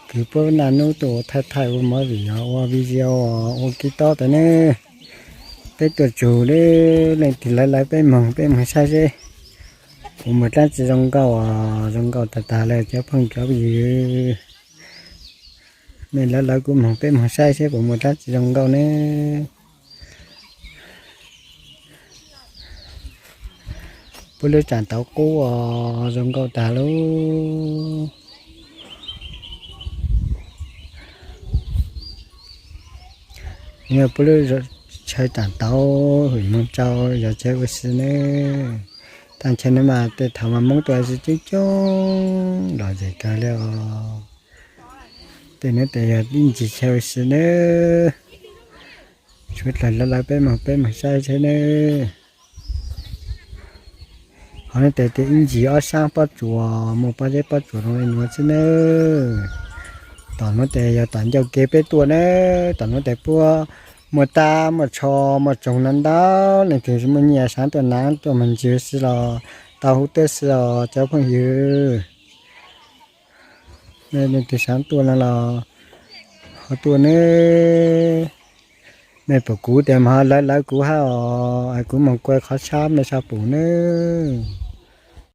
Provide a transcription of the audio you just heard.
kwv puab naj nub tuaj ua thaij thaij ua movie, ua video, ua kib tob tas ne. Peb tuaj tsug le, leej twg lawv lawv peb moog, peb moog saib seb puas muaj dlaab tsi zoo nkauj, zoo nkauj tag tag le cov phooj cov ywg. Mej lawv lawv kuv moog, peb moog saib seb puas muaj dlaab tsi zoo nkauj ne. Puab lub tsaam tauv qub os, zoo nkauj tag lub. Yog puab lub chaw tsaam tauv hwm moog tsau yog chaw ua si nawb. Taaj chaw no mas tej thaum mas Moob tuaj ua si coob coob los zem kawg le os. Tej nuav tes yog ib ntsis chaw ua si nawb. Suav dlawg lawv lawv peb moog, peb moog saib seb nawb. Hov nuav tes ib ntsis ob saab pob tsuas, muaj pob zeb pob tsuas zoo le nuav xwb nawb. Tom nuav tes yog tom ncauj kev peb tuaj nawb. Tom nuav tes puab muaj tab muaj tsho muaj tsoog no ntau, leej twg muaj nyiaj saav tuaj naav tuaj moog ntsis ua si los tau huv tuab si os cov phooj ywg. Mej leej twg saav tuaj no los ho tuaj nawb. Mej pum kuv tes mas ho lawv lawv kuv hab os, kuv moog kua qhov tshab mej sab pum nawb.